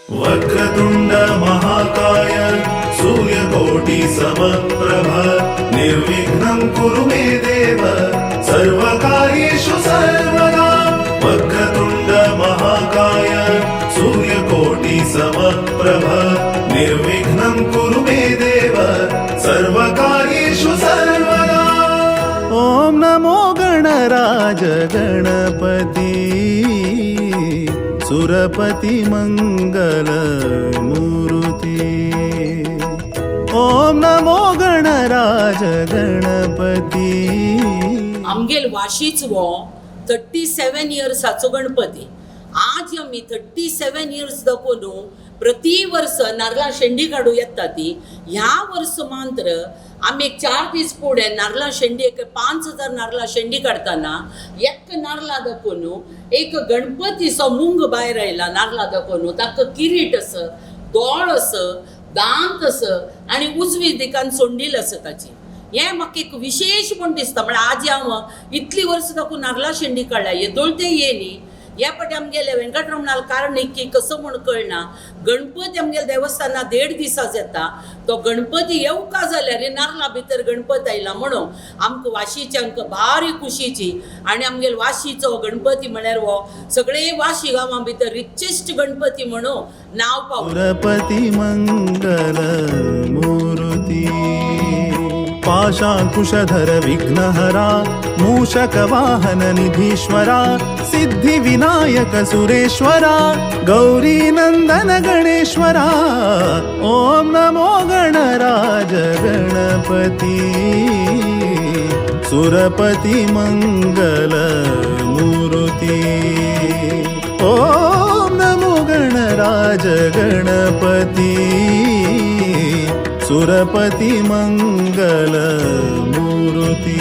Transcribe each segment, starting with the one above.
वक्रतुंड महाकाय सूर्यकोटि समप्रभ निर्विघ्नं कुरु मे देव सर्वकार्येषु सर्वदा। वक्रतुंड महाकाय सूर्यकोटि समप्रभ निर्विघ्नं कुरु मे देव सर्वकार्येषु सर्वदा। ॐ नमो गणराज गणपति सुरपति मंगल मूर्ति। ॐ नमो गणराज गणपती। आमगेल वाशीच हो 37 इयर्साचो गणपती. आज आमी 37 इयर्स दाखोवन प्रति वर्स नारला शेंडी काडूं येता ती. ह्या वर्स मात्र आमी एक 4 दीस फुडें नारला शेंडी एक 5000 नारला शेंडी काडटना एक नारला दाखोवन एक गणपतीचो मुंग भायर आयला. नारला दाखोवन ताका किरीट आसा, दोळ आसा, दांत आसा आनी उजवी दिकान सोंडील आसा ताची. हें म्हाका एक विशेश म्हूण दिसता. म्हळ्यार आज हांव इतली वर्सां दाखोवन नारला शेंडी काडल्या, येदोळ तें ये न्ही. ह्या फावटी आमगेले वेंकटरमणाल कारण की कसो म्हूण कळना, गणपती आमगेले देवस्थाना 1.5 दिसाच येता. तो गणपती येवका जाल्यार हे नारला भितर गणपती आयला म्हणून आमकां वाशीच्यांक भारी खुशीची. आनी आमगेले वाशीचो गणपती म्हळ्यार हो सगळे वाशी गांवां भितर रिचेस्ट गणपती म्हणून नांव पावता. सुरपति मंगल मूर्ति। पाशांकुशधर विघ्नहरा मूषक वाहन निधीश्वरा सिद्धि विनायक सुरेश्वरा गौरी नंदन गणेश्वरा। ॐ नमो गणराज गणपती सुरपति मंगल मूर्ति। ॐ नमो गणराज गणपती सुरपति मंगल मूर्ति।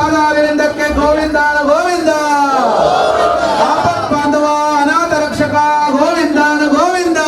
ಪಾದಾರವಿಂದಕ್ಕೆ ಗೋವಿಂದಾನ ಗೋವಿಂದ. ಆಪತ್ ಬಾಂಧವ ಅನಾಥ ರಕ್ಷಕ ಗೋವಿಂದಾನ ಗೋವಿಂದ.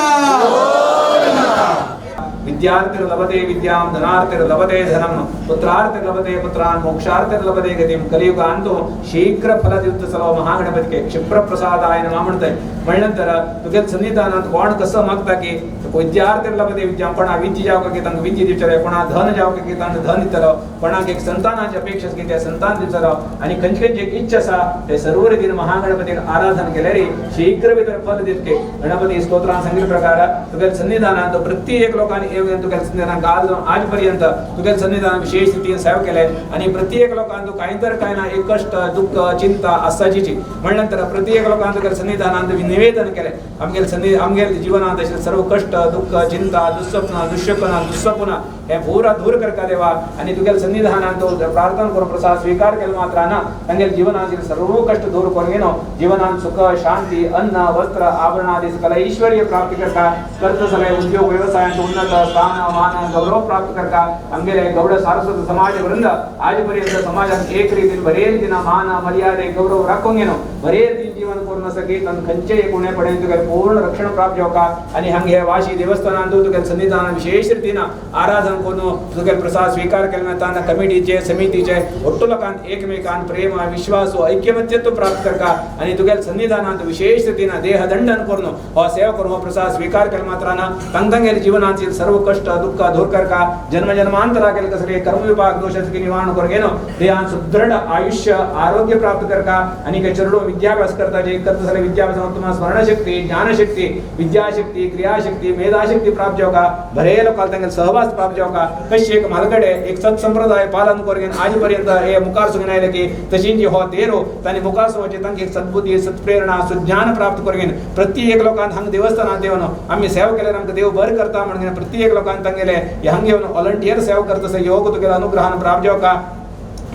ವಿದ್ಯಾರ್ಥಿರ್ಲಭತೆ ವಿದ್ಯಾಂ ಧನಾರ್ಥಿರ್ಲಭತೆ ಧನಂ ಪುತ್ರಾರ್ಥಿರ್ಲಭತೆ ಪುತ್ರಾನ್ ಮೋಕ್ಷಾರ್ಥಿರ್ಲಭತೆ ಗತಿಂ. ಕಲಿಯುಗ ಅಂತೂ ಶೀಘ್ರ ಫಲದಿತ್ತ ಸಲೋ ಮಹಾಗಣಪತಿಗೆ ಕ್ಷಿಪ್ರ ಪ್ರಸಾದಾಯ ನಮಃ म्हणते. म्हणल्यानंतर तुगे सन्निधानात कोण कसं मागता की विद्यार्थी विद्या, कोणा विद्या जावका की तांकां विद्या दिवचले, कोणा धन जावका की तांकां धन दितलो, कोणाक एक संतानाची अपेक्षा की ते संतान दितलो आणि खंयची खंयची एक इच्छा आसा ते सर्व रितीन महागणपतीक आराधन केल्यार शीघ्र भितर फल दितके. गणपती स्तोत्रान सांगितले प्रकार तुगे सन्निधानात प्रत्येक लोकांनी येवन तुगे सन्निधानात काल आज पर्यंत तुगे सन्निधान विशेष रितीन सेवा केले आणि प्रत्येक लोकांत कांय तर कांय ना एक कष्ट दुःख चिंता आसाचीची. म्हणल्यानंतर प्रत्येक लोकांत तुगे सन्निधानात निवेदन केले आमगेले सन्नि आमगेले जीवनात अशे सर्व कष्ट दुःख चिंता दुःस्वप्न दुःशकुन दुःस्वप्न हे पुरा दूर करका देवा आणि तुगेले सन्निधानात प्रार्थना करून प्रसाद स्वीकार केले मात्राना तांगेले जीवनातील सर्व कष्ट दूर करून घेनो जीवनात सुख शांती अन्न वस्त्र आभरणादी सकल ऐश्वर्य प्राप्त करका कर्त सगळे उद्योग व्यवसायांत उन्नत स्थान मान गौरव प्राप्त करका. आमगेले गौड सारस्वत समाज वृंद आजपर्यंत समाजात एक रीतीन बरे रीतीन मान मर्यादे गौरव राखून घेनो बरे रीतीन जीवन करून सकी तन खंयचे कोणे पडेल तुगेले पूर्ण रक्षण प्राप्त जावका. आणि हांगा हे वाशी देवस्थानांत तुगेले सन्निधान विशेष रीतीन आराधन करून तुगेले प्रसाद स्वीकार केले ताना कमिटीचे समितीचे ಒಟ್ಟು लोकांत एकमेकान प्रेम विश्वास ऐक्यमत्यत्व प्राप्त करका आणि तुगेले सन्निधानांत विशेष रीतीन देह दंडन करून हो सेवा करून हो प्रसाद स्वीकार केले मात्राना तांगेले जीवनातील सर्व कष्ट दुःख दूर करका जन्म जन्मांतरा केले कसले कर्मविपाक दोषाचे निवारण करून घेनो देहान सुदृढ आयुष्य आरोग्य प्राप्त करका. आणि चरडो विद्याभ्यास करता जे करता सगळे विद्याभ्यास तुम्हाला स्मरणशक्ती ज्ञानशक्ती विद्याशक्ती क्रियाशक्ती मेधाशक्ती प्राप्त जावका बरे लोकांक तांगेले सहवास प्राप्त जावका. कशी एक म्हालगडे एक सत्संप्रदाय पालन करून आजपर्यंत हे मुखार सुगून आयले की तशींची हो तेरो तांणी मुखार सुवाचे तांकां एक सद्बुद्धी सत्प्रेरणा सुज्ञान प्राप्त करून प्रत्येक लोकांक हांगा देवस्थानांत येवन आमी सेवा केल्यार आमकां देव बरें करता म्हणून प्रत्येक लोकांक तांगेले हांगा येवन व्हॉलंटियर सेवा करता तसो योग तुगेल्या अनुग्रहान प्राप्त जावका.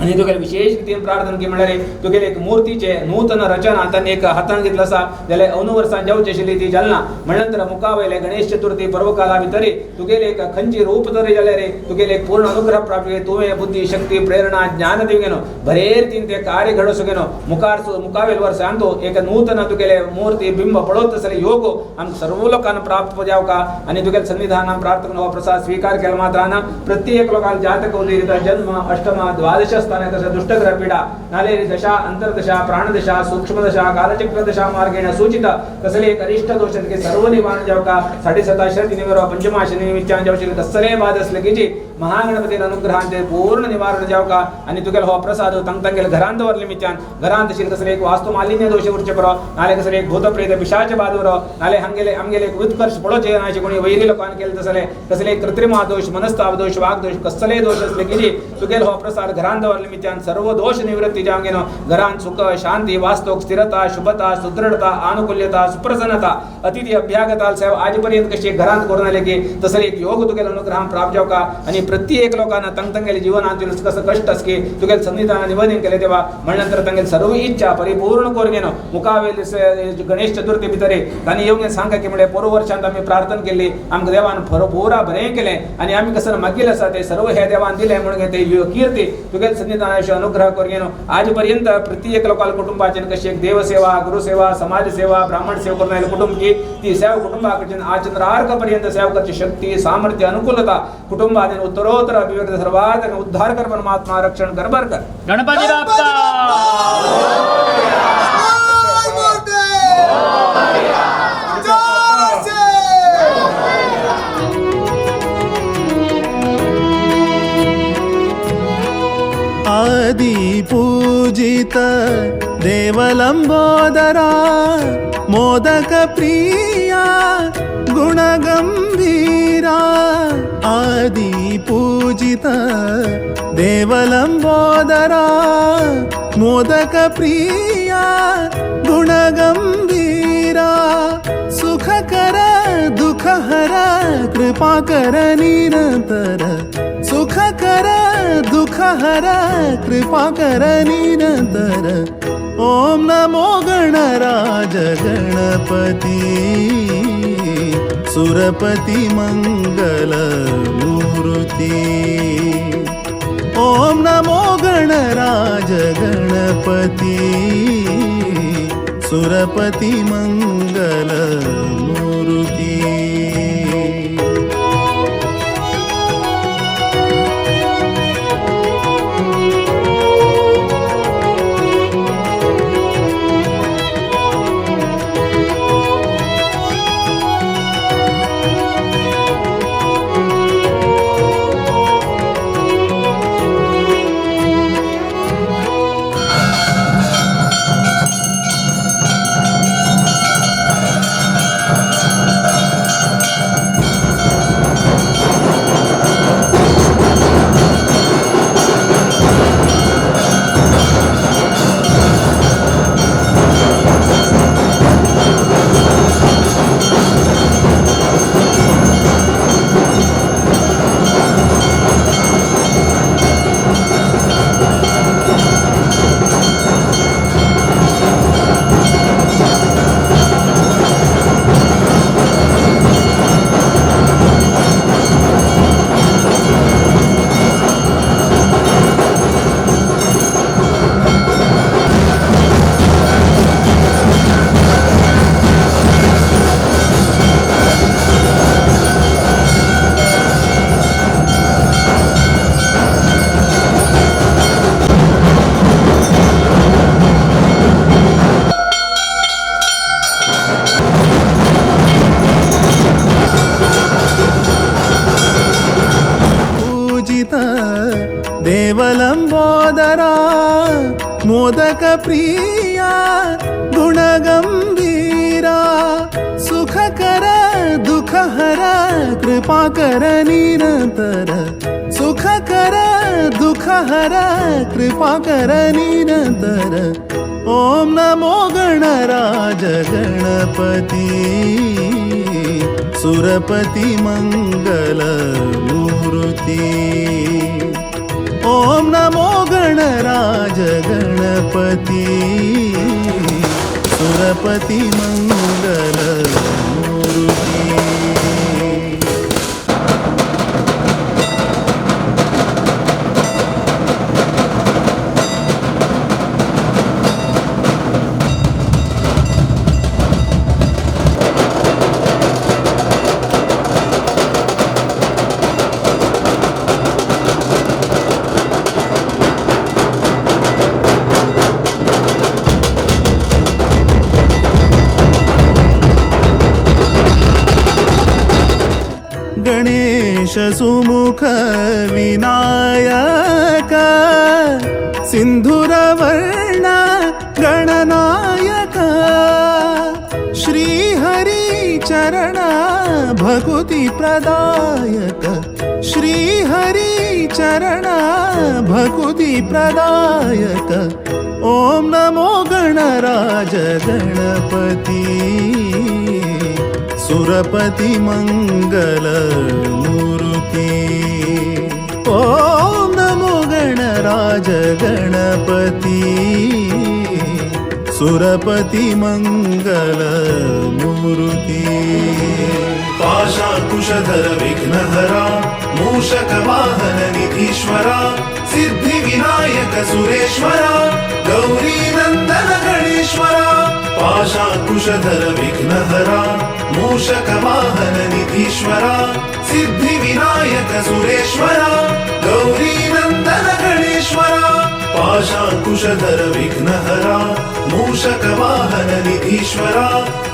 आणि तुगेले विशेष रितीन प्रार्थना की म्हणल्यार तुगेले एक मूर्तीचे नूतन रचना तांणी एक हातान घेतलं आसा जाल्यार अंदू वर्सां जावची आशिल्ली ती जालना. म्हणल्यार मुखा वयले गणेश चतुर्थी पर्वकाला भितरी तुगेले एक खंयची रूप तरी जाल्यार तुगेले एक पूर्ण अनुग्रह प्राप्त तुवें बुद्धी शक्ती प्रेरणा ज्ञान दिवगेनो बरे रितीन ते कार्य घडोसगेनो मुखार मुखावेल वर्सां तो एक नूतन तुगेले मूर्ती बिंब पळोवत आसले योग आमकां सर्व लोकांना प्राप्त जावका. आणि तुगेले सन्निधानान प्रार्थना हो प्रसाद स्वीकार केला मात्रान प्रत्येक लोकांक जातक उदयता जन्म अष्टम द्वादश स्थाने तसं दुष्टग्रह पीडा नाले दशा अंतर्दशा प्राणदशा सूक्ष्मदशा कालचक्र दशा मार्गेण सूचित कसले एक अरिष्ट दोष की सर्व निवारण जावका. साडेसताशे निवर पंचमा शनी निमित्तान जावचे कसले बाध असले की जी महागणपतीन अनुग्रहांचे पूर्ण निवारण जावका. आणि तुगेले हो प्रसाद तांग तांगेले घरांत दवरले निमित्तान घरांत आशिल्ले कसले एक वास्तु मालिन्य दोष उरचे परो नाले कसले एक भूतप्रेत पिशाच बाध उरो नाले हांगेले आमगेले एक उत्कर्ष पळोवचे नाचे कोणी वैरी लोकांनी केले तसले कसले एक कृत्रिम दोष मनस्ताप दोष वाग दोष कसले दोष असले की जी तुगेले हो प्रसाद घरांत दवरले निमित्तान सर्व दोष निवृत्ती जावंगेनो घरांत सुख शांती वास्तुक स्थिरता शुभता सुदृढता आनुकूल्यता सुप्रसन्नता अतिथी अभ्यागता सेवा आजपर्यंत कशी घरांत करून आले की तसले एक योग तुगेले अनुग्रह प्राप्त जावका. आणि प्रत्येक लोकांना तंग तंगेले जीवनात कसं कष्ट असके तुगेले सन्निधान निवेदन केले तेव्हा म्हणल्यानंतर तांगेले सर्व इच्छा परिपूर्ण करून घेनो मुखावेले गणेश चतुर्थी भितरे तांणी येवन सांगा की म्हणजे पोरू वर्षांत आमी प्रार्थना केली आमकां देवान पुरा बरें केलें आनी आमी कसं मागिल्लें आसा ते सर्व हे देवान दिलें म्हणून ते कीर्ती तुगेले सन्निधानाचे अनुग्रह करून घेनो. आजपर्यंत प्रत्येक लोकांना कुटुंबाचे कशी एक देवसेवा गुरुसेवा समाजसेवा ब्राह्मण सेवा करून आयले कुटुंब की ती सेवा कुटुंबाकडच्यान आचंद्रार्क पर्यंत सेवा करची शक्ती सामर्थ्य अनुकूलता कुटुंबाने उत्तरोत्तर अभिव्यक्त सर्वात उद्धार कर परमात्मा रक्षण कर बर कर. गणपती बाप्पा. आदि पूजित देवलंबोदरा मोदक प्रिया गुणगंभीरा. आदि पूजित देवलंबोदरा मोदक प्रिया गुणगंभीरा. सुखकर दुःखहर कृपाकर निरंतर. सुखकर दुःखहर कृपाकर निरंतर. ओम नमो गणराज गणपती सुरपती मंगल मूर्ती. ओम नमो गणराज गणपती सुरपती मंगल मूर्ती। देवलंबोदरा मोदक प्रिया गुणगंभीरा सुखकर दुःखहर कृपाकर निरंतर सुखकर दुःखहर कृपाकर निरंतर ओम नमो गणराज गणपती सुरपती मंगल मूर्ती। ओम नमो गणराज गणपती सुरपती मंगल मूर्ती। गणेश सुमुख विनायक सिंधुरवर्ण गणनायक श्रीहरि चरण भक्ति प्रदायक श्रीहरि चरण भक्ति प्रदायक ओम नमो गणराज गणपती सुरपति मंगल मूर्ति। ओम नमो गणराज गणपति सुरपति मंगल मूर्ति। पाशाकुशधर विघ्नहरा मूषक वाहन निधीश्वरा सिद्धि विनायक सुरेश्वरा गौरी नंदन गणेश्वरा। पाशाकुशधर विघ्नहरा मूषक वाहन निधीश्वरा सिद्धि विनायक सुरेश्वरा गौरी नंदन गणेश्वरा। पाशाकुशधर विघ्नहरा मूषक वाहन निधीश्वरा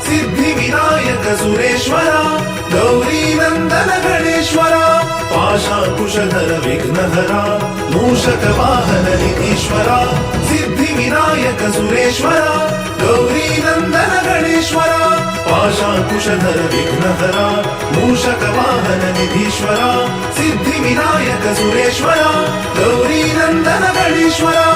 सिद्धि विनायक सुरेश्वरा गौरी नंदन गणेश्वरा। पाशाकुशधर विघ्नहरा मूषक वाहन निधीश्वरा सिद्धि विनायक सुरेश्वरा गौरी नंदन गणेश्वरा। पाशाकुशधर विघ्नहरा मूषक वाहन निधीश्वरा सिद्धि विनायक सुरेश्वरा गौरी नंदन गणेश्वरा।